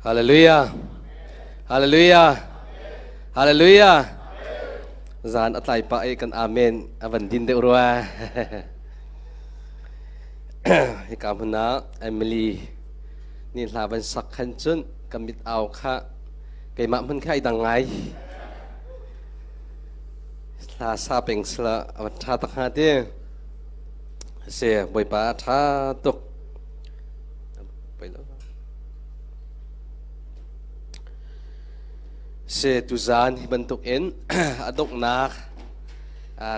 Hallelujah. Hallelujah. Hallelujah. Zan a tlai pah i kan amen a van din deuh rua. Hika hmun ah Emily nih hla van sak khan cun ka mit au kha keimah hmun kha i dang ngai. Hla sa peng sila a van ṭha tak hnga ti. Si Bawipa a ṭha tuk. Si tuzaan hi bantuk in a donghnak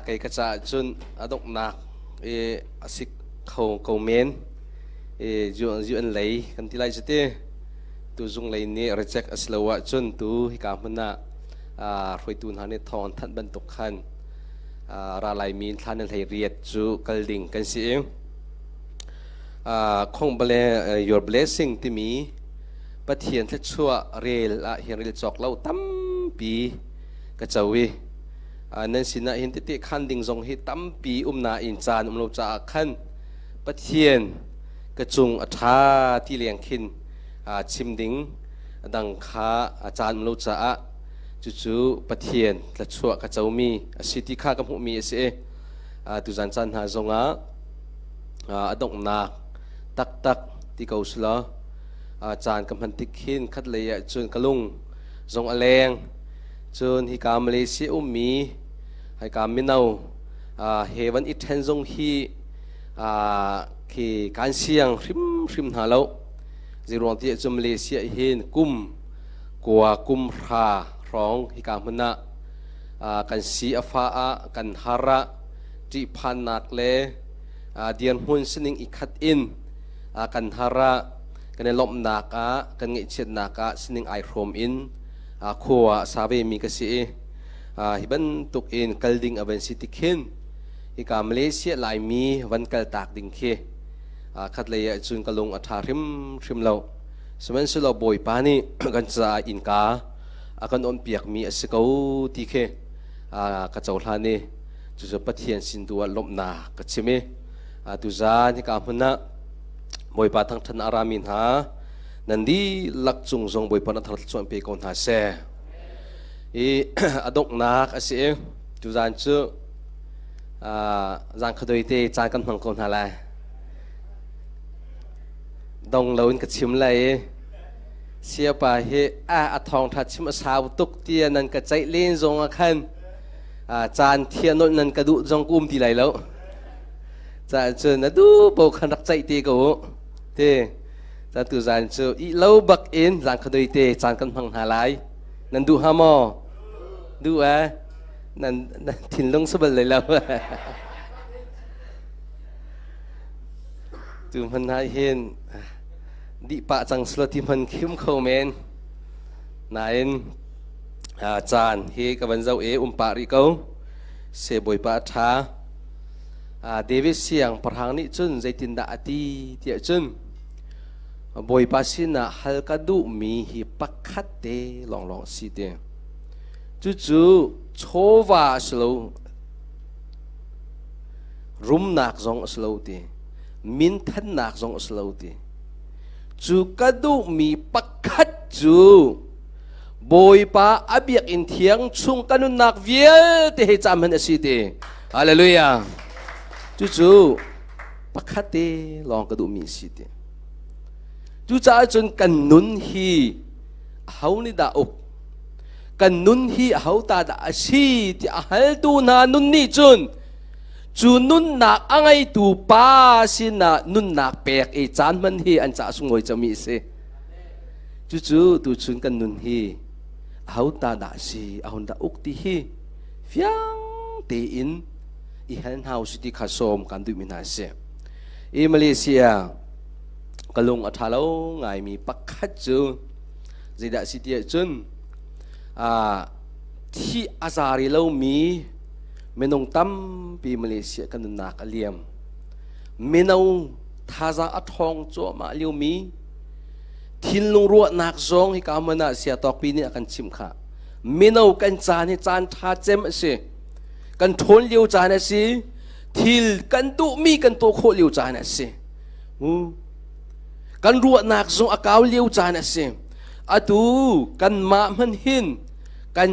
kei ka caah cun a donghnak i a si kho ko men i UN lei kan ti lai cu ti tuzung lei nih reject a si lo ahcun tu hika hmun ah hruaitu hna nih thawng an thanh bantuk khan ra laimi thla ni hlei riat cu kal ding kan si i Khong bale your blessing timi Pathian thluachuah rel ah hin rel cawk lo tampi ka co i nan sinah hin tete khan ding zong hi tampi um nain caan um lo caah khan Pathian ka cung a ṭha ti leng khin chim ding dang kha caan um lo caah cucu Pathian thluachuah ka comi a si ti kha ka hmuhmi a si i tuzan caan hna zongah a donghnak taktak ti ko selaw caan ka hman tik hin khat lei ah cun ka lung zong a leng. Cun hika Malaysia ummi hika mino he van i ṭhen zong hi khi kan siang hrimhrim hna lo. Zeiruang ti ahcun Malaysia hin kum kua kum hra hrawng hika hmun ah kan si a fa ah kan har ah ṭihphannak le dirhmun sining i khat in kan har ah kan i lawmhnak ah kan ngaihchiatnak ah sining ai hrawm in khua a sa vemi ka si i hi bantuk in kal ding a van si tik hin hika Malaysia Laimi van kal tak ding khi khatlei ah cun ka lung a ṭha hrimhrim lo. Sihmanhsehlaw Bawipa nih kan caah innka a kan onpiakmi a si ko ti khi ka cohlan i cucu Pathian sin tu ah lawmhnak ka chim i tuzaan hika hmun ah Bawipa thangṭhat a rami hna nan dihlak cung zong Bawipa na thar thluachuah pe ko hna seh. I a donghnak a si i tuzaan cu zan khadoi te caan kan hmang ko hna lai. Dong loin ka chim lai i siapa hi a thawngṭha chim a sau tuk tiah nan ka ceih len zong ah khan caan thia nolh nan ka duh zong ka um ti lai lo. Caah cun na duh bo khan rak ceih te ko u. Ti caan tu zan cu i lo bak in zan khadoi te caan kan hmang hna lai. Nan duh ha maw? Duh eh? Nan nan thinlung sabal lai lo. Tu hman ha hin dih pah cang slo ti hman khim kho men. Nain caan hi ka van zoh i um pah rih ko. Se Bawipa a ṭha. David siangpahrang nih cun zeitindah a ti tiah cun Bawipa sinah hal ka duhmi hi pakhat te lawnglawng a si ti. Cucu chawva a si lo, rumnak zong a si lo ti, minthannak zong a si lo ti. Cu ka duhmi pakhat cu Bawipa a biakinn thiang chung ka nunnak vialte he cam han a si ti. Hallelujah. Cucu pakhat te lawng ka duhmi a si ti. Cucaah cun kan nun hi aho nih dah uk? Kan nun hi aho ta dah a si ti a haltu hna nun nih cun cu nunnak a ngeitu pa sinah nunnak pek i caan hman hi an cah sunglawi cami a si. Cucu tuchun kan nun hi aho ta dah si, ahon dah uk ti hi fiang tein i hal hna usih ti kha sawm kan duhmi hna a si. I Malaysia ka lung a ṭha lo ngaimi pakhat cu zeidah si ti ahcun thi a zari lomi minung tampi Malaysia kan nunnak a liam. Mino thazaang a ṭhawng cuahmah liomi Thinlung ruahnak zong hika hmun ah siatawkpi nih a kan chimh kha. Mino kan caan hi caan ṭha cem a si. Kan ṭhawn lio caan a si. Thil kan duhmi kan tuah khawh lio caan a si. Kan ruahnak zong a kau lio caan a si. Atu kanmah hmanh hin kan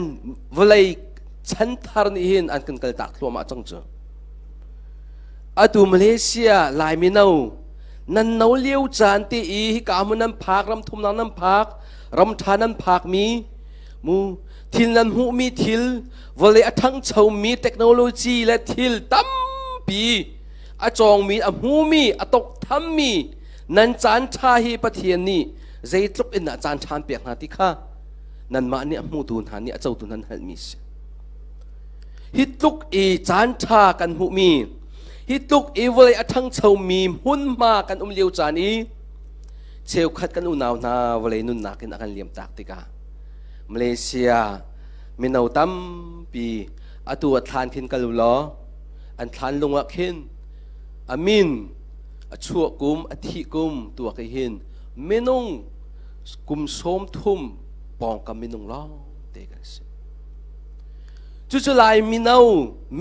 vawlei chanthar nih hin an kan kaltak thluahmah cang cu. Atu Malaysia Lai mino nan no lio caan te i hika hmun nan phak ram thumnak nan phak ram ṭha nan phak mi mu thil nan hmuhmi thil vawlei a ṭhangchomi technology le thil tampi a cawngmi a hmumi a tawngthammi nan caan ṭha hi Pathian nih zeitluk in dah caan ṭha an pek hna ti kha nanmah nih a hmutu hna nih a cotu nan hngalhmi si. Hi tluk i caan ṭha kan hmuhmi hi tluk i vawlei a ṭhangchomi hmunhma kan um lio caan i cheukhat kan unau hna vawlei nunnak in a kan liamtak tikah Malaysia mino tampi atu a thlan khin kal u law an thlan lung ah khin a min a chuah kum a thih kum tuak i hin minung kum 30 pawngkam minung lawng te kan si. Cucu Lai mino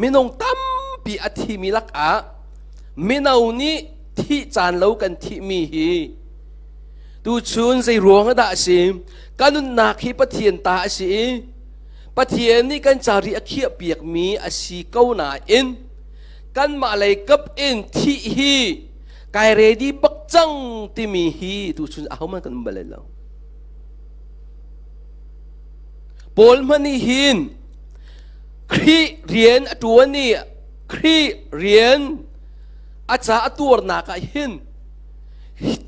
minung tampi a thimi lakah mino nih thih caan lo kan thihmi hi tuchun zei ruang dah a si? Ka nunnak hi Pathian ta a si i Pathian nih kan ca ri a khiah piakmi a si ko nain kanmah lei kap in thih hi kai ready bak cang timi hi tuchun ahohmanh kan um bal lo. Paul hmanh nih hin Khrih rian a ṭuan i Khrih rian a ca a tuarnak ah hin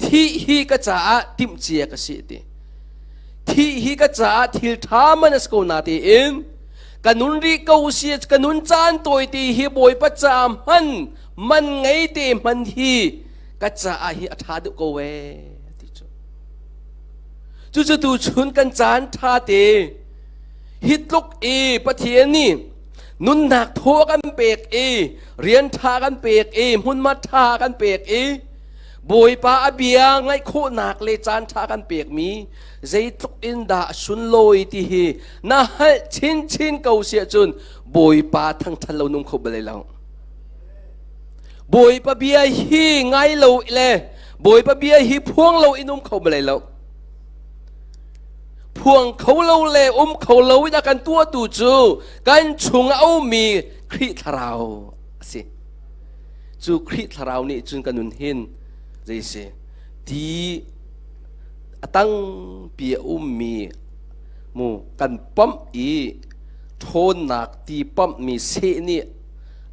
thih hi ka caah timhcia ka si ti. Thih hi ka caah thil ṭha man a si ko na tiin ka nun rih ko si ka nun caan tawi ti hi Bawipa ca hman man ngei te hman hi ka caah hi a ṭha deuh ko ee ti cu. Cucu tuchun kan caan ṭha te hi tluk i Pathian nih nunnak thaw kan pek i rian ṭha kan pek i hmunhma ṭha kan pek i Bawipa a bia ngaih khawhnak le caan ṭha kan pekmi zeitluk in dah a sunlawi ti hi na hngalh chinchin ko si ahcun Bawipa thangṭhat lo nung kho bal lo. Bawipa bia hi ngai lo le Bawipa bia hi phuang lo in um kho bal lo. Phuang kho lo le um kho lo in a kan tuahtu cu kan chung a ummi Khrih Thlarau a si. Cu Khrih Thlarau nih cun kan nun hin zei si ti a tangpi a ummi mu kan pamh i ṭhawnnak ti pamhmi seh nih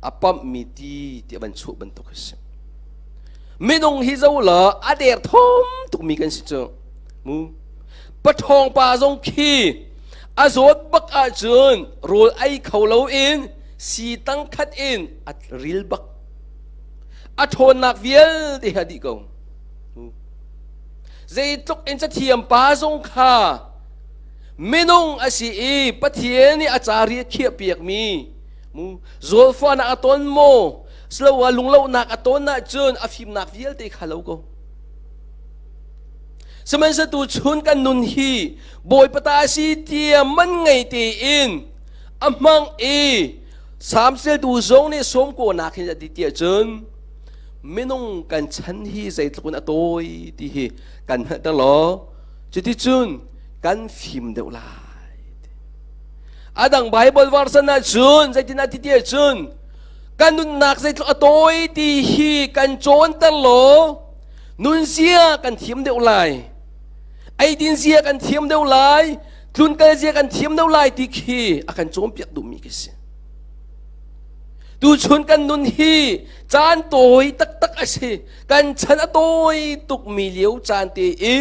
a pamhmi ti ti a van chuah bantuk a si. Minung hi zo law a derthawm tukmi kan si cu. Mu paṭhawng pa zong khi a zawt bak ahcun rawl ei kho loin si tangkhat in a ril bak. A ṭhawnnak vialte hi a dih ko. Zeitluk in cathiam pa zong kha minung a si i Pathian nih a ca ri a khiahpiakmi mu zawlfahnak a ton maw siloah lunglohnak a ton ahcun a fimnak vialte kha lo ko. Sihmanhsehlaw tuchun kan nun hi Bawipa ta a si tiah man ngei tein a hmang i Samseltu zong nih sawmkawnak hin a ti tiah cun minung kan chan hi zeitluk in a tawi ti hi kan hngalhter law cuticun kan fim deuh lai. A dang Bible version ah cun zeitin a ti tiah cun kan nunnak zeitluk a tawi ti hi kan cawnter law nunzia kan thiam deuh lai eidin zia kan thiam deuh lai tlunkal zia kan thiam deuh lai ti khi a kan cawnpiak duhmi khi si tuchun kan nun hi caan tawi taktak a si kan chan a tawi tukmi lio caan te i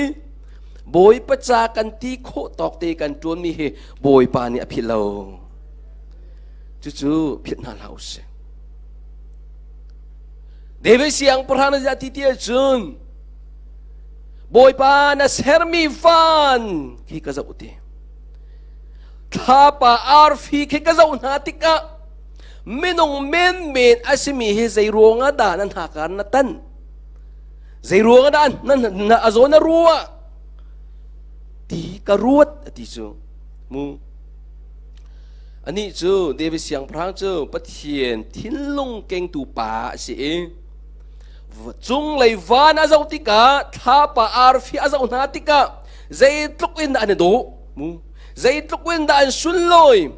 Bawipa ca kan ti khawh tawk te kan ṭuanmi hi Bawipa nih a philh lo cucu philh hna hlah usih David siangpahrang na ti ti ahcun Bawipa na sermi van khi ka zoh ti. Thlapa arfi khi ka zoh hna tikah minung menmen a simi hi zei ruangah dah nan hakar na tan? Zei ruangah dah na, na a zawn na ruah? Ti ka ruat a ti cu. Mu. Anih cu David siangpahrang cu Pathian thinlung kengtu pa a si i cunglei van a zoh tikah thlapa arfi a zoh hna tikah Zeitluk in dah an i dawh mu? Zeitluk in dah an sunlawi?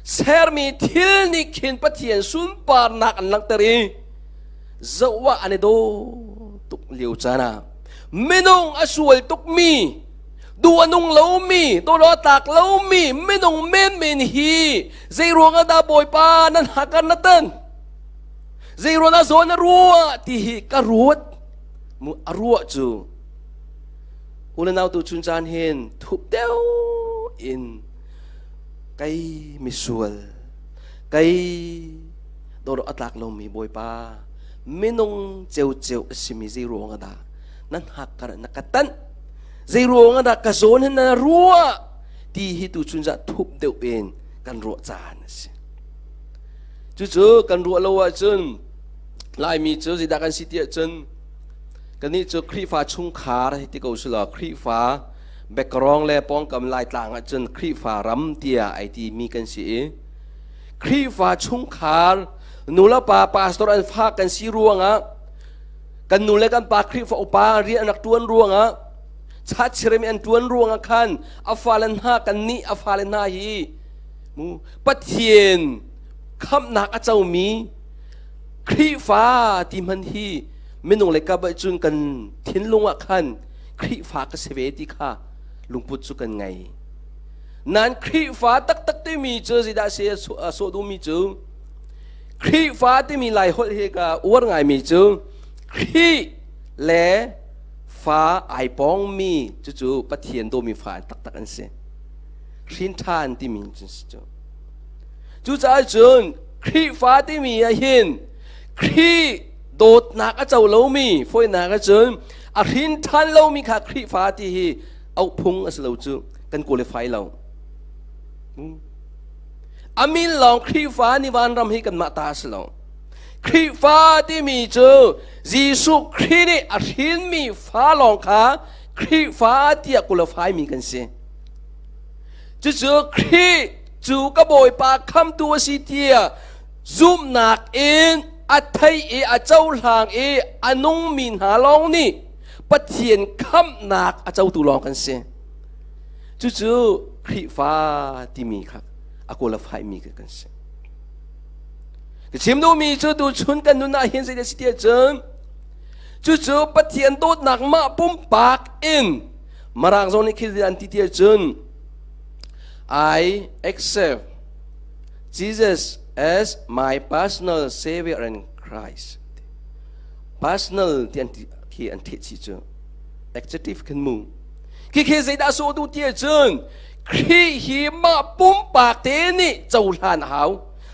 Sermi thil nih khin Pathian sunparnak an langhter i zoh ah an i dawh tuk lio caan ah minung a sual tukmi duh a nung lomi dawlo a tlak lomi minung menmen hi zei ruangah dah Bawipa nan hakar na tan? Zei ruangah zawn na ruah ti hi ka ruat mu a ruah cu u le nau tu chun caan hin thup deuh in kei misual kei dawr a tlak lomi Bawipa minung ceuceu a simi zei ruangah dah nan hakkar na ka tanh zei ruangah dah ka zawn hin na ruah ti hi tu chun zah thup deuh in kan ruah caan a si. Cucu kan ruah lo ahcun Laimi cu zeidah kan si ti ahcun kannih cu Khrihfa chungkhar hei ti ko sulaw Khrihfa background le pawngkam Laitlang ahcun Khrihfa ram tiah ai timi kan si i Khrihfa chungkhar nulepa pastor an fa kan si ruangah kan nu le kan pa Khrihfa upa rian an rak ṭuan ruangah chachirem an ṭuan ruangah khan a fale hna kan nih a fale hna hi mu Pathian khamhnak a comi Khrihfa ti hman hi minung le kap cun kan thinlung ah khan Khrihfa ka si ve ti kha lungput cu kan ngei. Nan Khrihfa taktak timi cu zeidah si a sawh duhmi cu Khrihfa timi Lai holh hi ka uar ngaimi cu Khrih le fa ai pongmi cucu Pathian dawmi fa taktak an si. Hrin ṭhan timi cu si cu. Cucaah cun Khrihfa timi ah hin Khrih dawtnak a co lomi fawinak ahcun a hrin ṭhan lomi kha Khrihfa ti hi auh phung a si lo cu kan qualify lo. A min lawng Khrihfa nih vanram hi kanmah ta a si lo. Khrihfa timi cu Jesuh Khrih nih a hrinmi fa lawng kha Khrihfa tiah qualify mi kan si. Cucu Khrih cu ka Bawipa khamtu a si tiah zumhnak in a thei i a cohlang i a nungmi hna lawng nih Pathian khamhnak a cotu lawng kan si. Cucu Khrihfa timi kha a qualify mi kan si. Ka chim duhmi cu tuchun kan nun ah hin zeidah si tiah cun cucu Pathian dawtnak mah pumpak in Mirang zong nih khi an ti tiah cun I accept Jesus as my personal savior and Christ. Personal ti an ti khi an theh chih cu adjective khin mu. Khi khi zeidah sawh duh ti ahcun Khrih hi mah pumpak te nih cohlan a hau.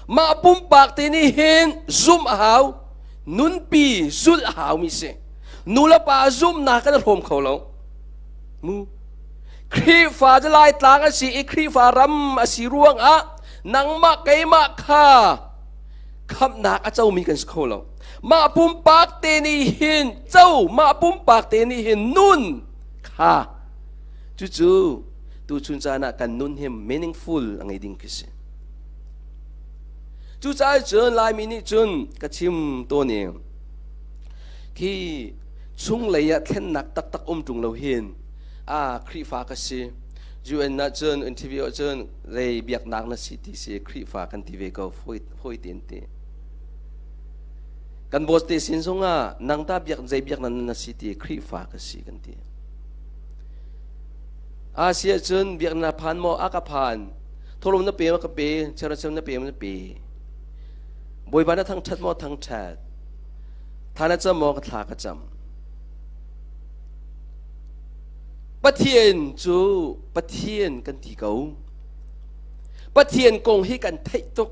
Mah pumpak te nih hin zumh a hau. Nunpi zulh a hau mi si. Nu le pa zumhnak kan hrawm kho lo. Mu. Khrihfa cu Laitlang a si i Khrihfa ram a si ruangah nangmah keimah kha khamhnak a comi kan si kho lo. Mah pumpak te nih hin co, mah pumpak te nih hin nun kha cucu tuchun caan ah kan nun hi meaningful a ngei ding khi si. Cucaah cun Laimi nih cun ka chim tawn i khi chunglei ah thlennak taktak um ṭung lo hin a Khrihfa ka si UN ah cun interview ah cun zei biaknak na si ti si Khrihfa kan ti ve ko fawi tein ti kan boss te sin zongah nang ta biak zei biak nan na si ti Khrihfa ka si kan ti a si ahcun biak na phan maw a ka phan tholom na pe ma ka pe cherachem na pe ma na pe Bawipa na thangṭhat maw thangṭhat Thla na cam maw ka thla ka cam. Pathian cu Pathian kan ti ko. Pathian kong hi kan theih tuk.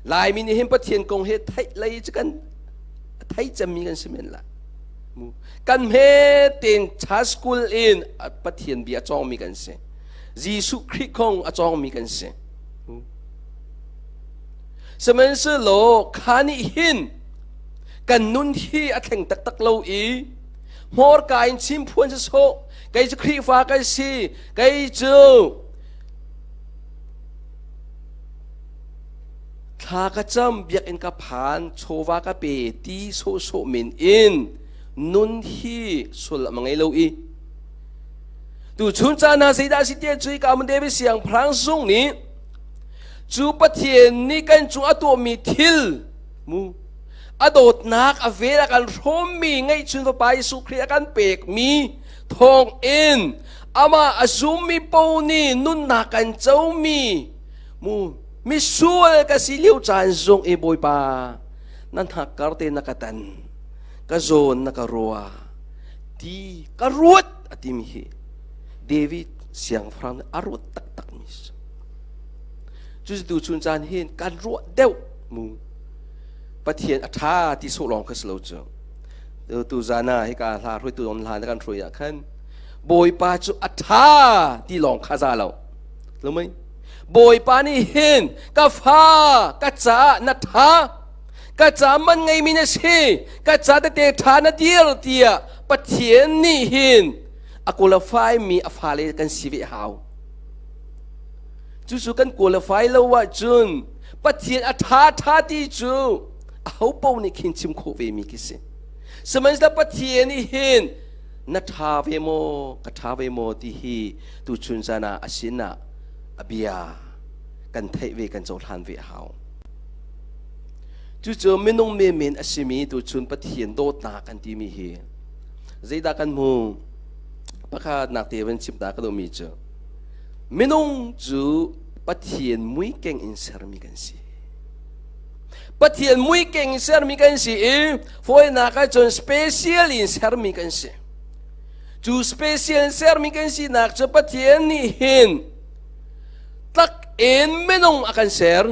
Laimi nih hin Pathian kong hi theih lei cu kan thei cemmi kan si men la. Kan hme tein cha school in Pathian bia a cawngmi kan si. Jesuh Khrih kong a cawngmi kan si. Sihmanhsehlaw kha nih hin kan nun hi a thleng taktak lo i hmurka in chim phuan si sawh kei cu Khrihfa ka si kei cu thla ka cam biakinn ka phan chawva ka pe ti sawhsawh men in nun hi sullam a ngei lo i. Tu chun caan ah zeidah a si tiah cu hika David siangpahrang zung nih cu Pathian nih kan cung a tuahmi thil mu a dawtnak a vel a kan hrawmmi ngeihchun fapa Jesuh Khrih a kan pekmi thawng in amah a zummi paoh nih nunnak kan comi mu misual ka si lio caan zong i Bawipa na hnakkar te na ka tan ka zawn na ka rua ti ka ruat a timi hi David siangpahrang nih a ruat taktak mi si. Cucu chun caan hin kan ruah deuh mu Pathian a ṭha ti sawh lawng kha si lo cu. Tu zan ah hika hla hruaitu on hla na kan hruai ah khan Bawipa cu a ṭha ti lawng kha za lo. Lumai Bawipa nih hin ka fa ka caah na ṭha ka ca man ngeimi na si ka ca tete ṭha na dir tiah Pathian nih hin a qualify mi a fale kan si ve hau. Cucu kan qualify lo ahcun Pathian a ṭha ṭha ti cu aho paoh nih khin chim khawh ve mi khi si. Sihmanhsehlaw Pathian nih hin na ṭha ve maw ka ṭha ve maw ti hi tuchun caan ah a sinah a bia kan theih ve kan cohlan ve a hau. Cucu minung menmen a simi tuchun Pathian dawtnak kan timi hi zeidah kan hmu? Pakhatnak te van chim ta ka duhmi cu minung cu Pathian muikeng in sermi kan si. Pathian muikeng in sermi kan si i fawinak ahcun special in sermi kan si. Cu special in sermi kan sinak cu Pathian nih hin tlak in minung a kan ser.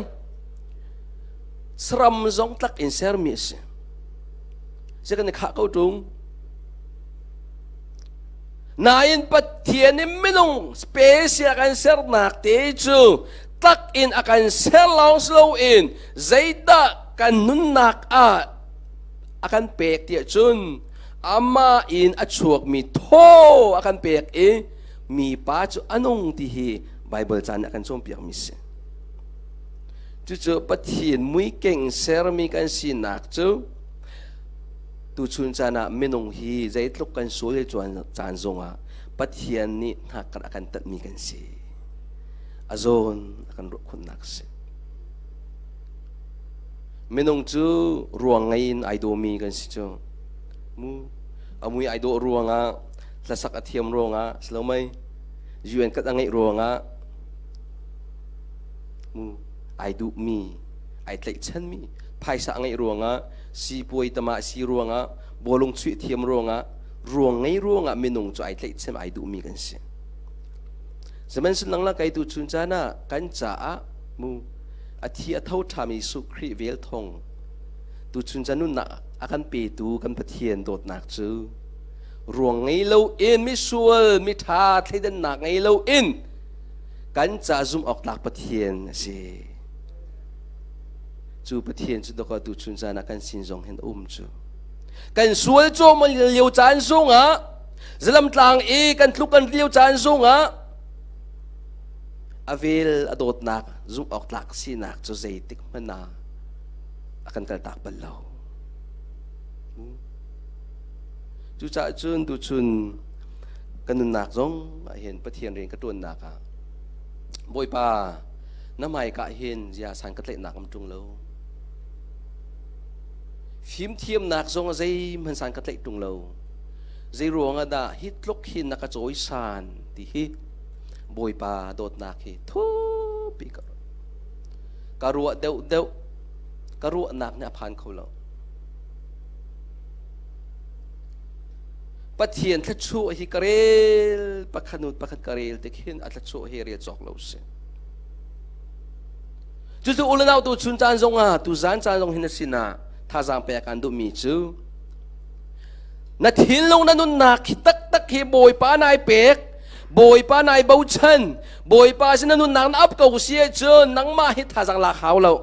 Saram zong tlak in sermi a si. Si kan i khah ko ṭung. Nain Pathian nih minung special a kan sernak te cu tlak in a kan ser lawng si loin zeidah kan nunnak ah a kan pek tiah cun amah in a chuakmi thaw a kan pek i mipa cu a nung ti hi Bible ca nih a kan cawnpiakmi si. Cucu Pathian muikeng sermi kan sinak cu Tuchun caan ah minung hi zeitluk kan sual le caan zongah Pathian nih hnakkar a kan tatmi kan si. A zawn a kan ruah khunnak si. Minung cu ruang ngei in ai dawmi kan si cu. Mu a mui ai dawh ruangah hlasak a thiam ruangah si lo mei UN kat a ngeih ruangah mu ai duhmi ai tlaihchanmi phaisa a ngeih ruangah sipuai tama si ruangah bawlung chuih thiam ruangah ruang ngei ruangah minung cu ai tlaihchem ai duhmi kan si. Sihmanhsehlaw nang kai tu chun caan ah kan caah mu a thi a tho ṭhami Jesuh Khrih vel thong tu chun caan nunnak a kan petu kan Pathian dawtnak cu ruang ngei lo in misual miṭha thleidannak ngei lo in kan ca zumh awk tlak Pathian a si. Cu Pathian cu dawk tu chun caan ah kan sin zong hin a um cu. Kan sual cawm lio caan zongah zalamtlang i kan tluk kan lio caan zongah a vel a dawtnak zumh awk tlak sinak cu zeitik hmanh ah a kan kaltak bal lo. Cucaah cun tuchun kan nunnak zong ah hin Pathian rian ka ṭuannak ah Bawipa na hmaika hin zia san ka tlaihnak am ṭung lo. Fimthiamnak zong zeihmanh san ka tlaih ṭung lo. Zei ruang ah dah hi tluk hin na ka cawisan ti hi Bawipa dawtnak hi thupi ka ka ruah deuh deuh ka ruahnak nih a phan kho lo. Pathian thluachuah hi ka rel pakhat nu pakhat ka rel te khin a thluachuah hi rel cawk lo si. Cucu u le nau tu chun caan zong ah tu zan caan zong hin na sinah thazaang pek aan duhmi cu na thinlung na nunnak hi taktak hi Bawipa nai pek Bawipa nai bochan Bawipa sin na nunnak na ap ko si ahcun nangmah hi thazaang lak hau lo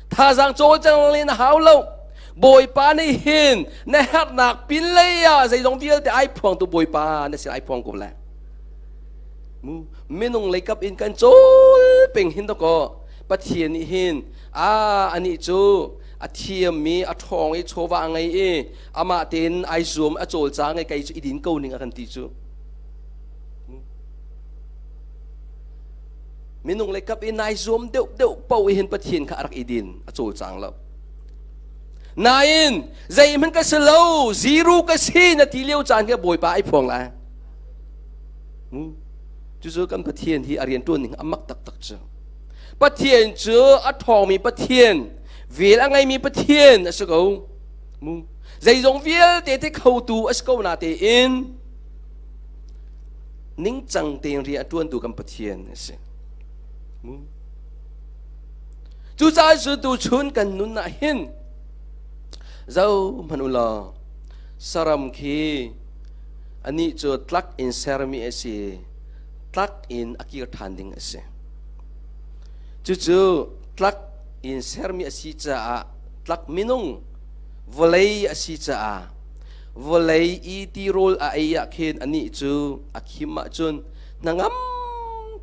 thazaang cawlcang len hau lo Bawipa nih hin na herhnak pinlei ah zeizong vialte ai phuangtu Bawipa na sin ai phuang ko lai Mu minung leikap in kan cawl peng hin dakaw Pathian nih hin a anih cu a thiammi a ṭhawng i chawva a ngei i amah tein ai zuam a cawlcang i kei cu i din ko ning a kan ti cu. Minung lei kap i nai zuam deuh deuh paoh i hin Pathian kha a rak i din, a cawlcang lo. Nain zeihmanh ka si lo, zero ka si na ti lio caan khi Bawipa ai phuang lai. Cucu kan Pathian hi a rian ṭuan ning a mak taktak cu. Pathian cu a ṭhawngmi Pathian, vel a ngeimi Pathian a si ko. Mu. Zeizong vialte te khotu a si ko na tein ningcang tein rian a ṭuantu kan Pathian a si. Mu. Cucaah cu tuchun kan nun ah hin zo hmanh u law saram khi anih cu tlak in sermi a si tlak in a kir ṭhan ding a si. Cucu tlak in sermi a si caah tlak minung vawlei a si caah vawlei i tirawl a ei ah khin anih cu a khim ahcun hnangam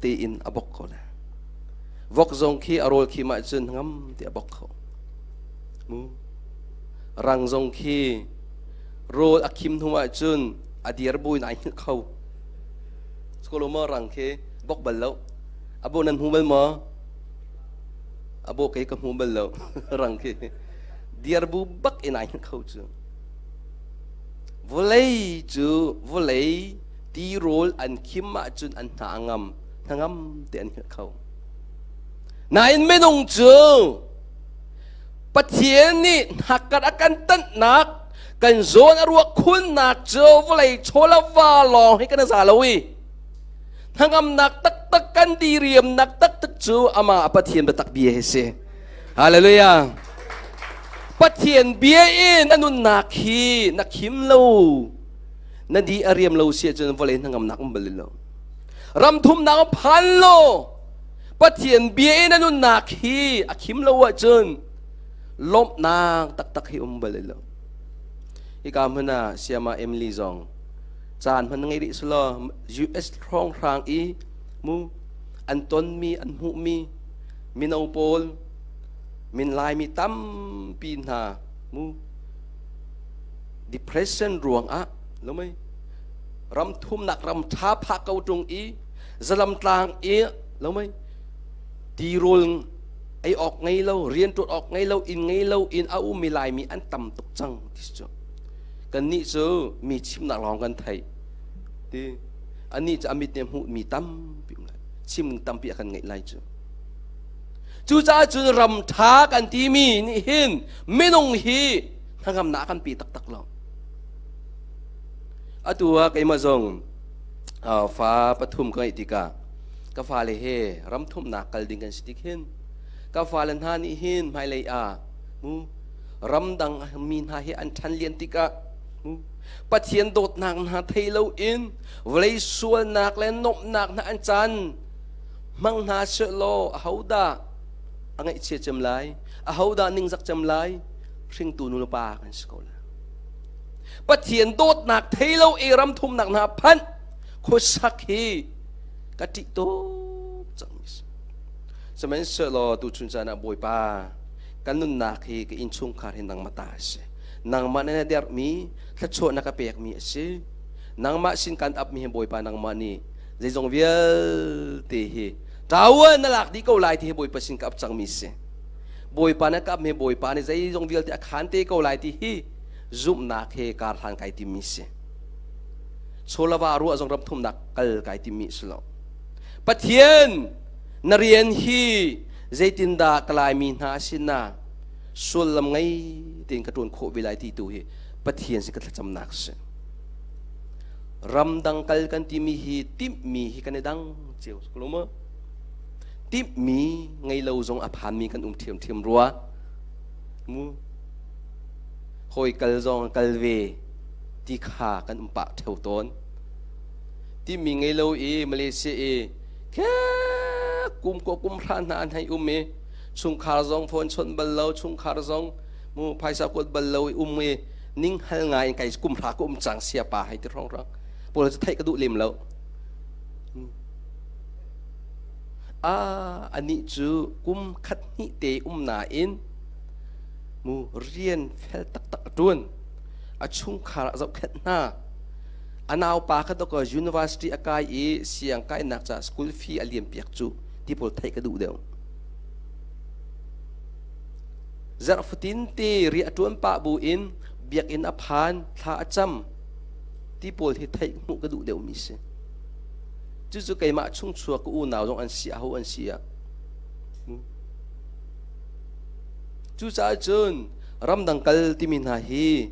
tein a bok ko lai. Vok zong khi a rawl khim ahcun ngam ti a bok kho. Mu. Rang zong khi rawl a khim hnu ahcun a dir buin ai hngilh kho. Skolo maw rang khi bok bal lo. Abo nan hmu bal maw? Abo kei ka hmu bal lo. Rang khi dir bu bak in ai hngilh kho cu. Vawlei cu vawlei tirawl an khim ahcun an hna a ngam. Hnangam te an hngilh kho. Nain minung cu Pathian nih hnakkar a kan tanhnak, kan zawn a ruah khunnak cu vawlei chawlava lawng hi kan za lo i hnangamnak taktak kan diriamnak taktak cu amah Pathian biatak bia hi si. Hallelujah. Pathian bia in na nunnak hi na khim lo, na di a riam lo si ahcun vawlei hnangamnak um bal lo. Ramthumnak a phan lo. Pathian bia in a nunnak hi a khim lo ahcun lawmhnak taktak hi um bal lo. Hika hmun ah Siama Emily zong caan hman ngei rih selaw US hrawnghrang i mu an tonmi an hmuhmi mino pawl min Laimi tampi hna mu depression ruangah lo mei ram thumnak ram ṭha phah ko ṭung i zalam tlang i lo mei tirawl ei awk ngei lo rian ṭuan awk ngei lo inn ngei lo in a ummi Laimi an tam tuk cang ti cu kannih cu mi chimnak lawng kan theih ti anih cu a mit nih hmuh mi tampi um lai chim tampi a kan ngeih lai cu cucaah cun ram ṭha kan timi nih hin minung hi hnangamnak kan pe taktak lo. Atu ah keimah zong fa pathum ka ngeih tikah ka fale he ram thumnak kal ding kan si tik hin ka fale hna nih hin hmailei ah mu ramdang mi hna hi an ṭhan lian tikah mu Pathian dawtnak hna thei loin vawlei sualnak le nuamhnak hna an caan hmang hna sehlaw ahodah a ngaihchia cem lai ahodah ningzak cem lai hringtu nu le pa kan si ko lai. Pathian dawtnak thei lo i ram thumnak hna phanh khuasak hi ka ṭih tuk cangmi si. Sihmanhsehlaw tuchun caan ah Bawipa kan nunnak hi ka innchungkhar hi nangmah ta a si. Nangmah na derhmi thluachuah na ka pekmi a si. Nangmah sin kan apmi hi Bawipa nangmah nih zeizong vialte hi ṭawan na lak dih ko lai ti hi Bawipa sin ka ap cangmi si. Bawipa na ka apmi Bawipa nih zeizong vialte a khan te ko lai ti hi zumhnak he kar hlan kai timmi si. Chawlava ruah zong ram thumnak kal kai timmi si lo. Pathian na rian hi zeitindah ka Laimi hna sinah sullam ngei tein ka ṭuan khawh ve lai ti tu hi Pathian sin ka thlacamnak si. Ramdang kal kan timi hi timhmi hi kan i dang cio ko maw? Timhmi ngei lo zong a phanmi kan um ṭhiamṭhiam rua. Mu hawi kal zong kal ve ti kha kan um pah ṭheo tawn. Timi ngei lo i Malaysia i khe kum ko kum hra hna an hei um i chungkhar zong phone chawnh bal lo chungkhar zong mu phaisa kuat bal lo i um i ning hal ngai in kai kum hra ka um cang sia pa hei ti rong rang pawl cu theih ka duh lem lo a anih cu kum khat hnih te um nain mu rian fel taktak a ṭuan. A chungkhar a zohkhenh hna. A naupa kha dawkaw university a kai i siang kainak caah school fee a liam piak cu. Ti pawl theih ka duh deuh. Zarh fatin te riah a ṭuan pah bu in biakinn a phan, thla a cam ti pawl hi theih hmuh ka duh deuhmi si. Cucu keimah chungchuak ka unau zong an si aho an si ah. Cucaah cun ramdang kal timi hna hi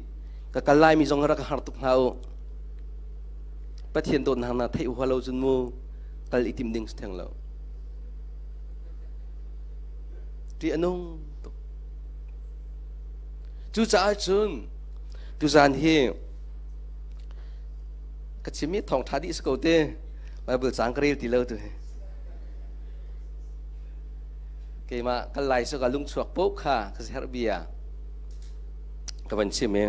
ka kal laimi zong rak har tuk hna u. Pathian dawtnak na theih hua lo cun mu kal i tim ding si theng lo. Ṭih a nung tuk. Cucaah cun tuzan hi ka chimmi thawngṭha dih si ko te Bible cang ka rel ti lo tu hi. Keimah kal lai so ka lungchuak paoh kha ka herh bia ka van chim i.